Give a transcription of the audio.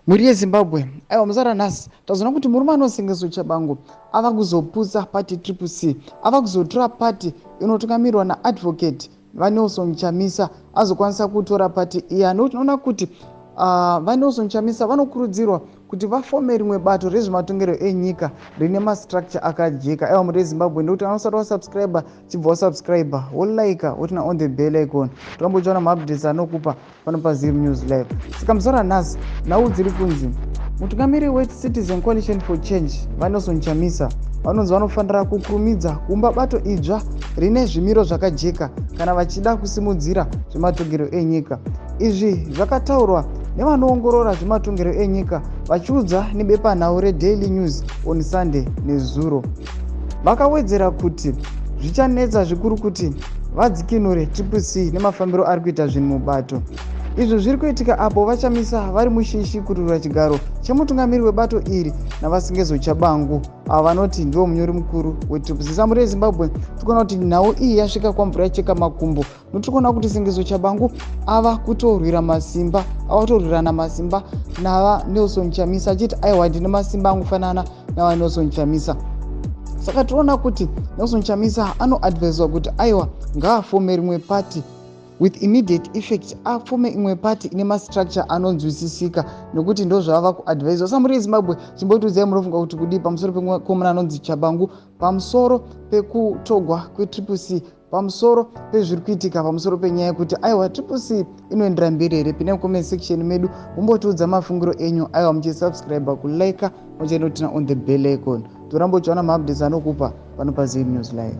Mhuri yeZimbabwe, aiwa, muzara nhasi tazoona kuti murume anosengeso Chabangu ava kuzoputsa party Triple C, ava kuzotora party inotungamirwa naAdvocate vaNelson Chamisa, azokwanisa kutora party iya, nekuti tinoona kuti vaNelson Chamisa vanokurudzirwa kuti vafome rimwe bato rezvematongero enyika rine mastructure akajeka. Aiwa, mhuri yeZimbabwe, nekuti anosati wasubscribe, chibva wasubscribe, wolike, woturn on the bell icon, torambochiona maupdates anokupa pano paZim News Live. Saka musara nhasi nhau dziri kunzi mutungamiri weCitizen Coalition for Change, vaNelson Chamisa, vanonzi vanofanira kukurumidza kuumba bato idzva rine zvimiro zvakajeka kana vachida kusimudzira zvematongero enyika. Izvi zvakataurwa nevanoongorora zvematongero enyika vachiudza nebepanhau reDaily News on Sunday, nezuro. Vakawedzera kuti zvichanetsa zvikuru kuti vadzikinure Triple C nemafambiro ari kuita zvinhu mubato. Izvo zviri kuitika apo vaChamisa vari mushishi kurwira chigaro chemutungamiri webato iri navaSengezo Chabangu, avo vanoti ndivo munyori mukuru weTriple C. Samuri yeZimbabwe, tikuona kuti nhau iyi yasvika kwamvura yacheka makumbo, notiri kuona kuti Sengezo Chabangu ava kutorwira masimba, ava kutorwirana masimba navaNelson Chamisa, achiti aiwa, ndine masimba angofanana navaNelson Chamisa. Saka tinoona kuti Nelson Chamisa anoadviswa kuti aiwa, ngaafome rimwe party with immediate effect, afome imwe party ine mastructure anonzwisisika, nekuti ndo zvava kuadviswa. Samuri yeZimbabwe, chimbotiudzai munofunga kuti kudii pamusoro pekomana anonzi Chabangu, pamusoro pekutogwa kweTriple C, pamusoro pezviri kuitika, pamusoro penyaya yekuti aiwa, Triple C inoendera mberi here? Pinai mucomment section medu, mumbotiudza mafungiro enyu. Aiwa, muchisubscribe, kulike, muchindoturn on the bell icon, toramba uchiona maupdates anokupa pano paZim News Live.